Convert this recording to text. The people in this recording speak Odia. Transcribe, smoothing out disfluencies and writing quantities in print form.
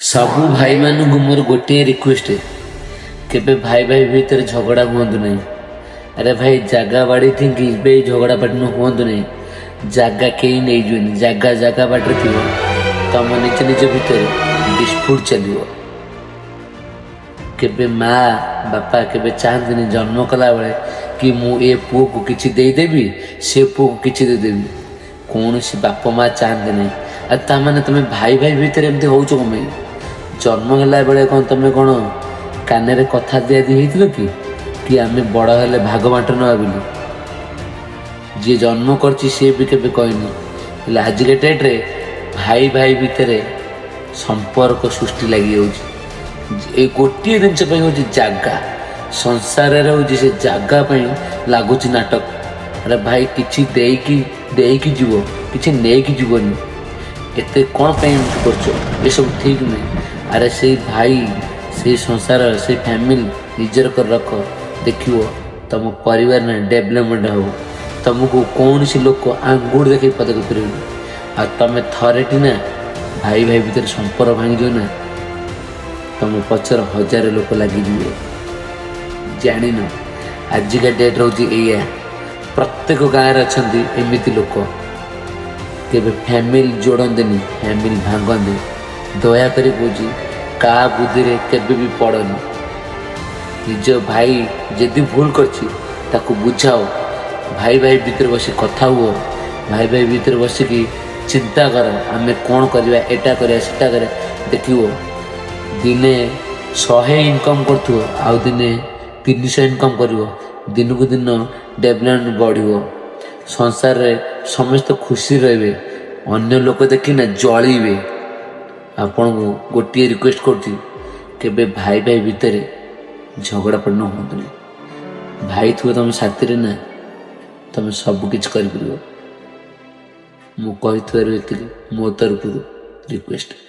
ସବୁ ଭାଇମାନଙ୍କୁ ମୋର ଗୋଟିଏ ରିକ୍ୱେଷ୍ଟ, କେବେ ଭାଇ ଭାଇ ଭିତରେ ଝଗଡ଼ା ହୁଅନ୍ତୁ ନାହିଁ। ଆରେ ଭାଇ, ଜାଗା ବାଡ଼ି ଥିଙ୍କି ଏବେ ଝଗଡ଼ା ପାଟି ହୁଅନ୍ତୁ ନାହିଁ। ଜାଗା କେହି ନେଇଯିବେନି। ଜାଗା ଜାଗା ବାଟରେ ଥିବ, ତମ ନିଜ ନିଜ ଭିତରେ ଡିସ୍ପ୍ୟୁଟ୍ ଚାଲିବ। କେବେ ମା ବାପା କେବେ ଚାହାନ୍ତିନି ଜନ୍ମ କଲାବେଳେ କି ମୁଁ ଏ ପୁଅକୁ କିଛି ଦେଇଦେବି, ସେ ପୁଅକୁ କିଛି ଦେଇଦେବି। କୌଣସି ବାପ ମା ଚାହାନ୍ତି ନାହିଁ। ଆଉ ତାମାନେ ତମେ ଭାଇ ଭାଇ ଭିତରେ ଏମିତି ହଉଛ କ'ଣ ପାଇଁ? ଜନ୍ମ ହେଲା ବେଳେ କ'ଣ ତମେ କ'ଣ କାନରେ କଥା ଦିଆଦି ହେଇଥିଲ କି କି ଆମେ ବଡ଼ ହେଲେ ଭାଗ ବାଣ୍ଟ ନେବା ବୋଲି? ଯିଏ ଜନ୍ମ କରିଛି, ସିଏ ବି କେବେ କହିନି। ହେଲେ ଆଜିକା ଡେଟ୍ରେ ଭାଇ ଭାଇ ଭିତରେ ସମ୍ପର୍କ ସୃଷ୍ଟି ଲାଗିଯାଉଛି ଏଇ ଗୋଟିଏ ଜିନିଷ ପାଇଁ, ହେଉଛି ଜାଗା। ସଂସାରରେ ହେଉଛି ସେ ଜାଗା ପାଇଁ ଲାଗୁଛି ନାଟକ। ଆରେ ଭାଇ, କିଛି ଦେଇକି ଦେଇକି ଯିବ, କିଛି ନେଇକି ଯିବନି। ଏତେ କ'ଣ ପାଇଁ ଏମିତି କରୁଛ? ଏସବୁ ଠିକ୍ ନୁହେଁ। ଆରେ ସେଇ ଭାଇ, ସେଇ ସଂସାର, ସେଇ ଫ୍ୟାମିଲି ନିଜର କରି ରଖ। ଦେଖିବ, ତମ ପରିବାର ନା ଡେଭଲପମେଣ୍ଟ ହେବ। ତମକୁ କୌଣସି ଲୋକ ଆଙ୍ଗୁଠି ଦେଖେଇ ପଦେ କରିପାରିବେନି। ଆଉ ତମେ ଥରେଟି ନା ଭାଇ ଭାଇ ଭିତରେ ସମ୍ପର୍କ ଭାଙ୍ଗିଯିବ ନା, ତମ ପଛରେ ହଜାରେ ଲୋକ ଲାଗିଯିବେ, ଜାଣିନ। ଆଜିକା ଡେଟ୍ ରହୁଛି ଏଇଆ। ପ୍ରତ୍ୟେକ ଗାଁରେ ଅଛନ୍ତି ଏମିତି ଲୋକ, କେବେ ଫ୍ୟାମିଲି ଯୋଡ଼ନ୍ତିନି, ଫ୍ୟାମିଲି ଭାଙ୍ଗନ୍ତି। ଦୟାକରି କହୁଛି, କାହା ବୁଦ୍ଧିରେ କେବେ ବି ପଡ଼ନି। ନିଜ ଭାଇ ଯଦି ଭୁଲ କରିଛି, ତାକୁ ବୁଝାଅ। ଭାଇ ଭାଇ ଭିତରେ ବସି କଥା ହୁଅ। ଭାଇ ଭାଇ ଭିତରେ ବସିକି ଚିନ୍ତା କର, ଆମେ କ'ଣ କରିବା, ଏଇଟା କରିବା, ସେଟା କରିବା। ଦେଖିବ, ଦିନେ 100 ଇନକମ୍ କରୁଥିବ, ଆଉ ଦିନେ 300 ଇନକମ୍ କରିବ। ଦିନକୁ ଦିନ ଡେଭଲପମେଣ୍ଟ ବଢ଼ିବ। ସଂସାରରେ ସମସ୍ତେ ଖୁସି ରହିବେ। ଅନ୍ୟ ଲୋକ ଦେଖିନା ଜଳିବେ। ଆପଣଙ୍କୁ ଗୋଟିଏ ରିକ୍ୱେଷ୍ଟ କରୁଛି, କେବେ ଭାଇ ଭାଇ ଭିତରେ ଝଗଡ଼ା ପଡ଼ିନ ହୁଅନ୍ତୁନି। ଭାଇ ଥିବ ତମ ସାଥିରେ ନା, ତମେ ସବୁ କିଛି କରିପାରିବ। ମୁଁ କହିଥିବାରୁ ଏତିକି ମୋ ତରଫରୁ ରିକ୍ୱେଷ୍ଟ।